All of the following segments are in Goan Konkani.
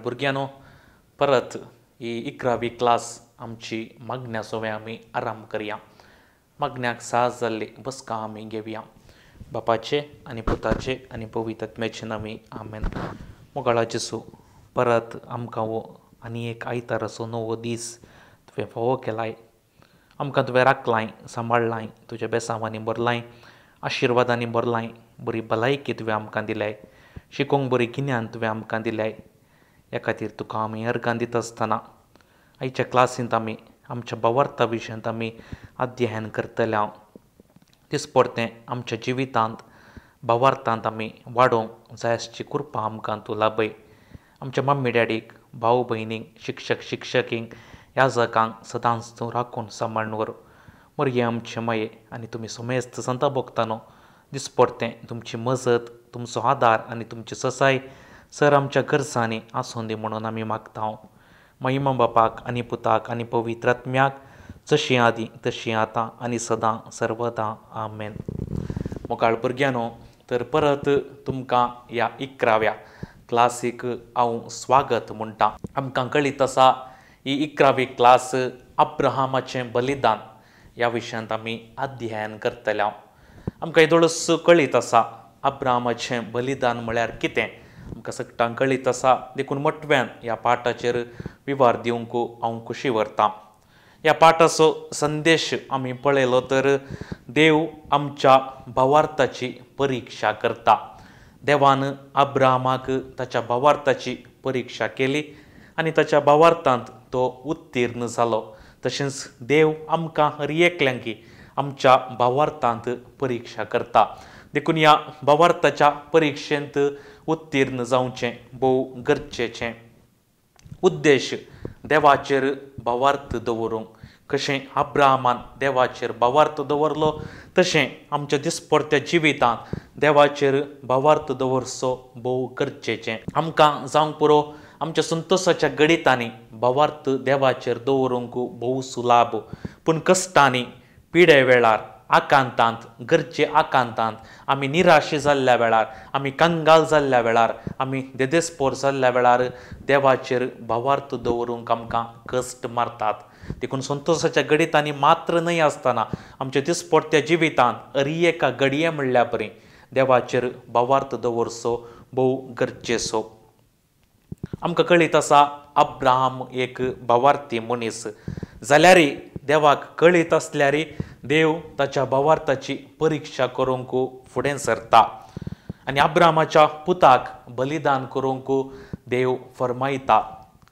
भुरग्यांनो, परत ही 11वी क्लास आमची मागण्या सोवे आमी आराम करया। मागण्याक साज जाल्ली बसका आमी घेवया। बापाचे आनी पुताचे आनी पवित्र आत्म्याचे नांवी आमेन। मोगाळा जेजू, परत आमकां हो आनी एक आयताराचो नवो दीस तुवें फावो केलाय। आमकां तुवें राखलाय, सांबाळ्ळाय, तुज्या बेसांवांनी भरलाय, आशिर्वादांनी भरलाय। बरी भलायकी तुवें आमकां दिल्याय, शिकोवंक बरी गिन्यान तुवें आमकां दिल्याय। ह्या खातीर तुका आमी अर्गां दिता आसतना आयच्या क्लासींत आमी आमच्या भावार्था विशयांत आमी अध्ययन करतले। हांव दिसपडतें आमच्या जिवितांत भावार्थांत आमी वाडोवंक जाय आसची कृपा आमकां तूं लाभय। आमच्या मम्मी डॅडीक, भाव भयणींक, शिक्षक शिक्षकींक, याजकांक सदांच तूं राखून सांबाळून व्हर। मोरये आमचे माये आनी तुमी समेस्त संता भोगतानो दिसपडतें तुमची मजत, तुमचो आदार आनी तुमची ससाय सर आमच्या गरजांनी आसूं दी म्हणून आमी मागता। महिमा बापाक आनी पुताक आनी पवित्र आत्म्याक, जशी आदी तशी आतां आनी सदां सर्वदां आमेन। मोगाळ भुरग्यांनो, तर परत तुमकां ह्या 11व्या क्लासीक हांव स्वागत म्हणटा। आमकां कळीत आसा ही 11वी क्लास अब्राहमाचें बलिदान ह्या विशयांत आमी अध्ययन करतले। आमकां येदोळच कळीत आसा अब्राहमाचें बलिदान म्हळ्यार कितें, आमकां सगळ्यांक कळीत आसा। देखून मोटव्यान ह्या पाठाचेर विवार दिवंक हांव खुशी व्हरतां। ह्या पाठाचो संदेश आमी पळयलो तर देव आमच्या भावार्थाची परिक्षा करता। देवान अब्राहमाक ताच्या भावार्थाची परिक्षा केली आनी ताच्या भावार्थांत तो उत्तीर्ण जालो। तशेंच देव आमकां हर एकल्यांकी आमच्या भावार्थांत परिक्षा करता। देखून ह्या भावार्थाच्या परिक्षेंत उत्तीर्ण जावचें भोव गरजेचें। उद्देश देवाचेर भावार्थ दवरूंक, कशें अब्राहमान देवाचेर भावार्थ दवरलो तशें आमच्या दिसपडत्या जिवितांत देवाचेर भावार्थ दवरचो भोव गरजेचें। आमकां जावंक पुरो आमच्या संतोशाच्या गणितांनी भावार्थ देवाचेर दवरूंक भोव सुलाभ, पूण कश्टांनी, पिडे वेळार, आकांतांत, गरजे आकांतांत, आमी निराशे जाल्ल्या वेळार, आमी कंगाल जाल्ल्या वेळार, आमी देदेस्पोर जाल्ल्या वेळार देवाचेर भावार्थ दवरूंक आमकां कश्ट मारतात। देखून संतोशाच्या गणितांनी मात्र न्हय आसतना आमच्या दिसपडत्या जिवितांत अरी एका घडये म्हणल्या परी देवाचेर भावार्थ दवरचो भोव गरजेचो। आमकां कळीत आसा अब्राहम एक भावार्थी मनीस जाल्यार देवाक कळीत आसल्यार देव ताच्या भावार्थाची परिक्षा करूंक फुडें सरता आनी अब्राहमाच्या पुताक बलिदान करूंक देव फरमायता।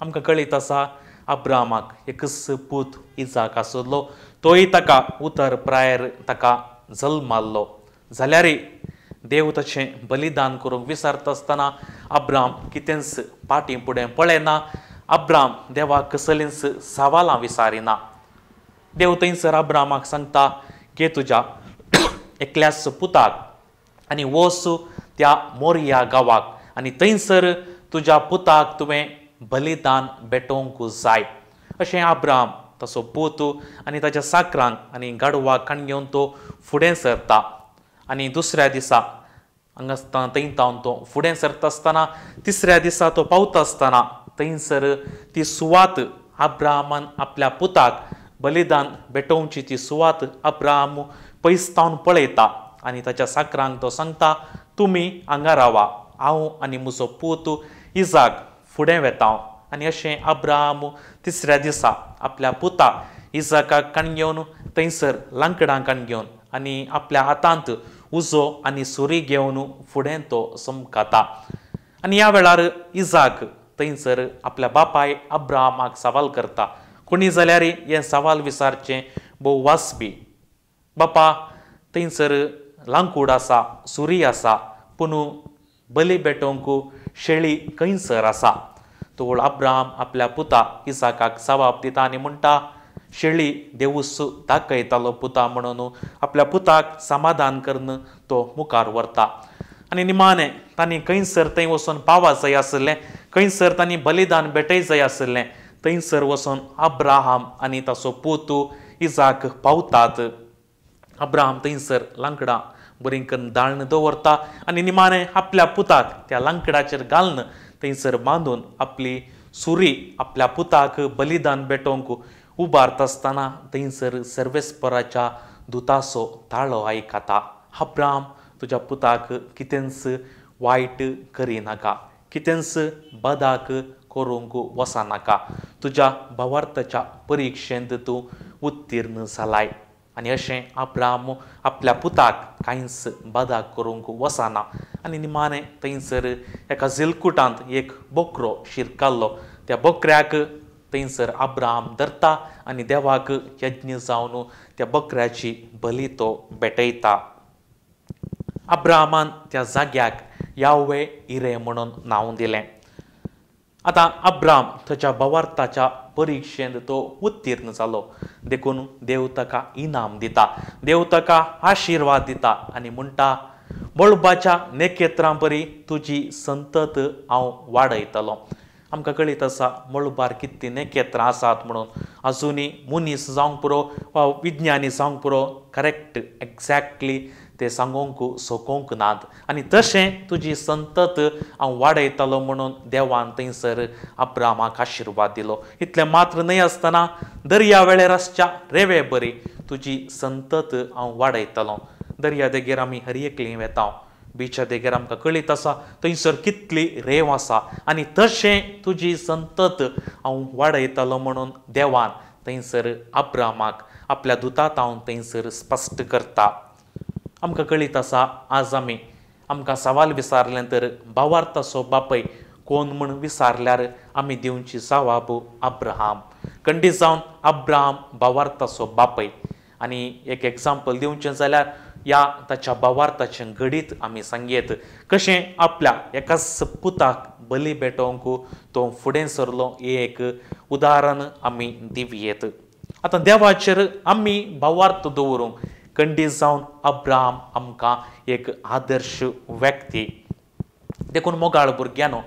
आमकां कळीत आसा अब्राहमाक एकच पूत इजाक आसलो, तोय ताका उतर प्रायर ताका जल्माल्लो। जाल्यार देव ताचें बलिदान करूंक विसरता आसतना अब्राहम कितेंच फाटीं फुडें पळयना। अब्राहम देवाक कसलींच सवालां विसारिना। देव थंयसर अब्राहमाक सांगता की तुज्या एकल्याच पुताक आनी वच त्या मोरिया गांवाक आनी थंयसर तुज्या पुताक तुवें बलिदान भेटोवंक जाय। अशें अब्राहम ताचो पूत आनी ताच्या साकरांक आनी गाडवाक काण घेवन तो फुडें सरता आनी दुसऱ्या दिसा हांगा थंय तावन तो फुडें सरता आसतना तिसऱ्या दिसा तो पावता आसतना थंयसर ती सुवात अब्राहमान आपल्या पुताक बलिदान भेटोवची ती सुवात अब्राहम पयस तावन पळयता आनी ताच्या साकरांक तो सांगता, तुमी हांगा रावा, हांव आनी म्हजो पूत इजाक फुडें वेता। आनी अशें अब्राहम तिसऱ्या दिसा आपल्या पुता इजाकाक काण घेवन थंयसर लांकडां काण घेवन आनी आपल्या हातांत उजो आनी सुरी घेवन फुडें तो समकाता। आनी ह्या वेळार इजाक थंयसर आपल्या बापाय अब्राहमाक सवाल करता। कोणी जाल्यार हें सवाल विचारचें भोव वाजपी, बापा थंयसर लांकूड आसा, सुरी आसा, पूण बली भेटोवंक शेळी खंयसर आसा? तोळ अब्राहम आपल्या पुता इजाकाक जबाब दिता आनी म्हणटा, शेळी देवूस दाखयतालो पुता म्हणून आपल्या पुताक समाधान करून तो मुखार व्हरता। आनी निमाणें तांणी खंयसर थंय वचून पावा जाय आसलें, खंयसर तांणी बलिदान भेटय जाय आसलें, थंयसर वचून अब्राहम आनी ताचो पूत इजाक पावतात। अब्राहम थंयसर लांकडां बरीं करून दाळून दवरता आनी निमाणें आपल्या पुताक त्या लांकडाचेर घालून थंयसर बांदून आपली सुरी आपल्या पुताक बलिदान भेटोवंक उबारता आसतना थंयसर सर्वेस्पराच्या दुताचो ताळो आयकता, अब्राहम तुज्या पुताक कितेंच वायट करिनाका, कितेंच बदाक करूंक वचनाका, तुज्या भावार्थाच्या परिक्षेंत तूं उत्तीर्ण जालाय. आनी अशें अब्राहम आपल्या पुताक कांयच बदाक करूंक वचना. आनी निमाणें थंयसर एका झिलकुटांत एक बोकरो शिरकाल्लो, त्या बोकऱ्याक थंयसर अब्राहम धरता आनी देवाक यज्ञ जावन त्या बकऱ्याची बली तो भेटयता. अब्राहमान त्या जाग्याक यावे इरे म्हणून नांव दिलें. आतां अब्राहम ताच्या भावार्थाच्या परिक्षेंत तो उत्तीर्ण जालो, देखून देव ताका इनाम दिता, देव ताका आशिर्वाद दिता आनी म्हणटा, मळबाच्या नखेत्रां परी तुजी संतत हांव वाडयतलो. आमकां कळीत आसा मळबार कितलीं नखेत्रां आसात म्हणून. आजुनूय मनीस जावंक पुरो वा विज्ञानी जावंक पुरो करेक्ट एग्जॅक्टली ते सांगूंक सोकोवंक नात. आनी तशें तुजी संतत हांव वाडयतलो म्हणून देवान थंयसर अब्राहमाक आशिर्वाद दिलो. इतलें मात्र न्हय आसतना दर्या वेळेर आसच्या रेवे बरी तुजी संतत हांव वाडयतलो. दर्या देगेर आमी हर एकलीं वेता, बिच्या देगेर आमकां कळीत आसा थंयसर कितली रेंव आसा. आनी तशें तुजी संतत हांव वाडयतलो म्हणून देवान थंयसर अब्राहमाक आपल्या दुतांत थंयसर स्पश्ट करता. आमकां कळीत आसा आज आमी आमकां सवाल विचारलें तर भावार्थाचो बापय कोण म्हूण विचारल्यार आमी दिवची जवाब अब्राहम. खंडीत जावन अब्राहम भावार्थाचो बापय. आनी एक एग्जाम्पल दिवचें जाल्यार ह्या ताच्या भावार्थाचें घडीत आमी सांगयेत कशें आपल्या एकाच पुताक बली भेटोवंक तो फुडें सरलो, एक उदाहरण आमी दिवयेत. आतां देवाचेर आमी भावार्थ दवरूंक खंडीत जावन अब्राहम आमकां एक आदर्श व्यक्ती. देखून मोगाळ भुरग्यांनो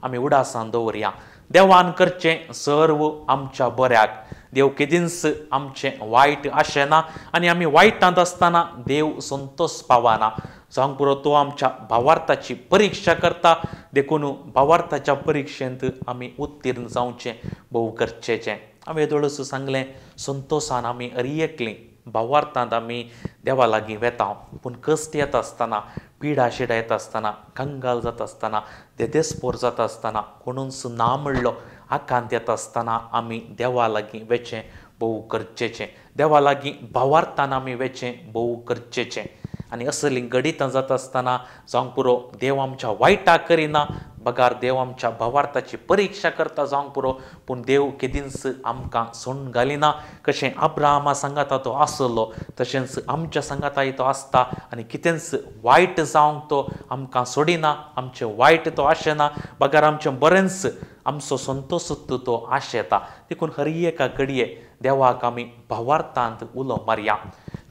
आमी उडासान दवरया, देवान करचें सर्व आमच्या बऱ्याक. देव केदींच आमचें वायट आशेना आनी आमी वायटांत आसतना देव संतोष पावना. जावंक पुरो तो आमच्या भावार्थाची परिक्षा करता, देखून भावार्थाच्या परिक्षेंत आमी उत्तीर्ण जावचें भोव गरजेचें. हांवें येदोळच सांगलें संतोशान आमी अरियकलीं भावार्थांत आमी देवा लागीं वेता, पूण कश्ट येता आसतना, पिडा शिडा येता आसतना, कंगाल जाता आसतना, देदेस्पोर जाता आसतना, कोणूच ना म्हणलो आकांत येता आसतना आमी देवा लागीं वेचें भोव गरजेचें. देवा लागीं भावार्थान आमी वेचें भोव गरजेचें. आनी असलीं घडितां जाता आसतना जावंक पुरो देव आमच्या वायटाक करिना, बगार देव आमच्या भावार्थाची परिक्षा करता जावंक पुरो, पूण देव केदींच आमकां सोडून घालिना. कशें अब्राहमा सांगाता तो आसलो तशेंच आमच्या सांगाताय तो आसता आनी कितेंच वायट जावंक तो आमकां सोडिना, आमचें वायट तो आशेना, बगार आमचें बरेंच आमचो संतोश तो आशेता. देखून हर एका घडये देवाक आमी भावार्थांत उलो मारया.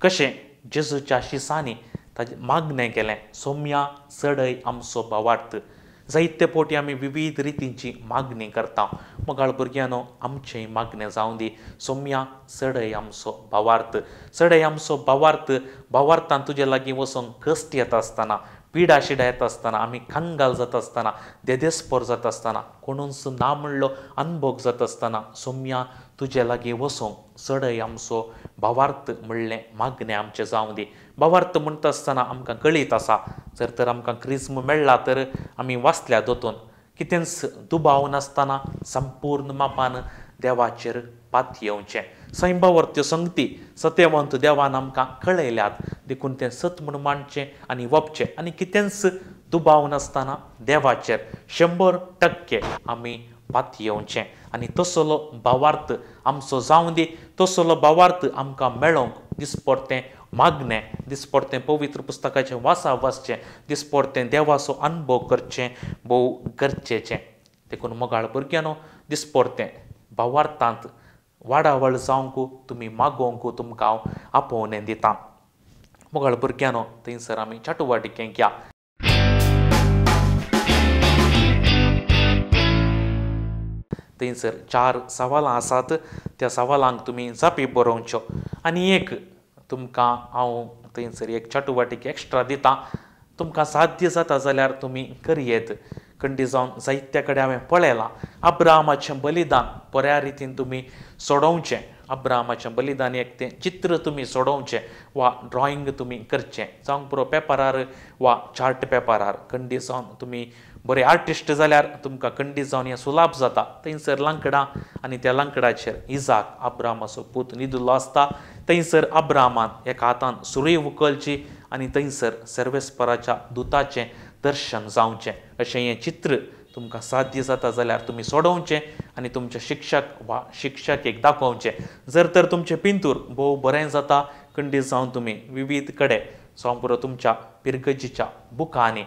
कशें जेजूच्या शिसांनी ताजें मागणें केलें, सोम्या चडय आमचो भावार्थ. जायते पोटी आमी विविध रितींची मागणी करता. मोगाळ भुरग्यांनो आमचें मागणें जावं दी, सोम्या चडय आमचो भावार्थ, चडय आमचो भावार्थ. भावार्थान तुजे लागीं वचूंक कश्ट येता आसतना, पिडा शिडा येता आसतना, आमी कंगाल जाता आसतना, देदेस्पोर जाता आसतना, कोणूच ना म्हणलो अनभोग जाता आसतना सोम्या तुजे लागीं वचूंक चडय आमचो भावार्थ म्हणलें मागणें आमचें जावं दी. भावार्थ म्हणटा आसतना आमकां कळीत आसा, जर तर आमकां क्रिज्म मेळ्ळा तर आमी वाचल्या दोतून कितेंच दुबाव नासतना संपूर्ण मापान देवाचेर पातयेवचें. सैंबावर त्यो संगती सत्यवंत देवान आमकां कळयल्यात, देखून तें सत म्हूण मांडचें आनी वपचें आनी कितेंच दुबाव नासतना देवाचेर 100% आमी पातयेवचें. आनी तसलो भावार्थ आमचो जावं दी, तसलो भावार्थ आमकां मेळोवंक दिसपडतें मागणें, दिसपडतें पवित्र पुस्तकाचें वाचा वाचचें, दिसपडतें देवाचो अनुभव करचें भोव गरजेचें. देखून मोगाळ भुरग्यांनो दिसपडतें भावार्थांत वाडावळ जावंक तुमी मागोवंक तुमकां हांव आपोवणें दितां. मोगाळ भुरग्यांनो थंयसर आमी चाटुवाटिकें घ्या. थंयसर 4 सवालां आसात, त्या सवालांक तुमी जापी बरोवच्यो. आनी एक तुमकां हांव थंयसर एक चाटुवाटीक एक्स्ट्रा दितां, तुमकां साध्य जाता जाल्यार तुमी करयेत. खंडी जावन जायत्या कडेन हांवें पळयलां. अब्राहमाचें बलिदान बऱ्या रितीन तुमी सोडोवचें, अब्राहमाचें बलिदान एक तें चित्र तुमी सोडोवचें वा ड्रॉइंग तुमी करचें, जावंक पुरो पेपरार वा चार्ट पेपरार. खंडी जावन तुमी बरे आर्टिस्ट जाल्यार तुमकां खंडी जावन हें सुलाभ जाता. थंयसर लांकडां आनी त्या लांकडाचेर इजाक अब्राहमाचो पूत न्हिदिल्लो आसता. थंयसर अब्राहमान एका हातान सुरी उखलची आनी थंयसर सर्वेस्पराच्या दुताचें दर्शन जावचें. अशें हें चित्र तुमकां साध्य जाता जाल्यार तुमी सोडोवचें आनी तुमचे शिक्षक वा शिक्षकेक दाखोवचें. जर तर तुमचें पिंतूर भोव बरें जाता, खंडीत जावन तुमी विविध कडेन जावं पुरो तुमच्या पिरगजीच्या बुकांनी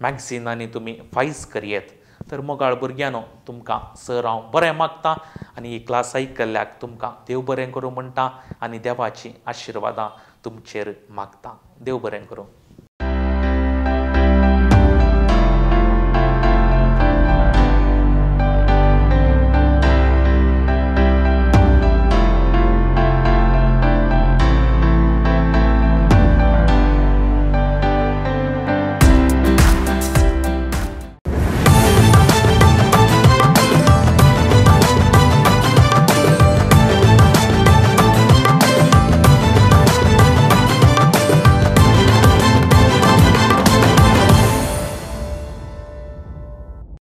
मॅगझिनांनी तुमी फायज करयेत. तर मोगाळ भुरग्यांनो, तुमकां सर हांव बरें मागता आनी ही क्लास आयकल्ल्याक तुमकां देव बरें करूं म्हणटा आनी देवाचीं आशिर्वादां तुमचेर मागता. देव बरें करूं.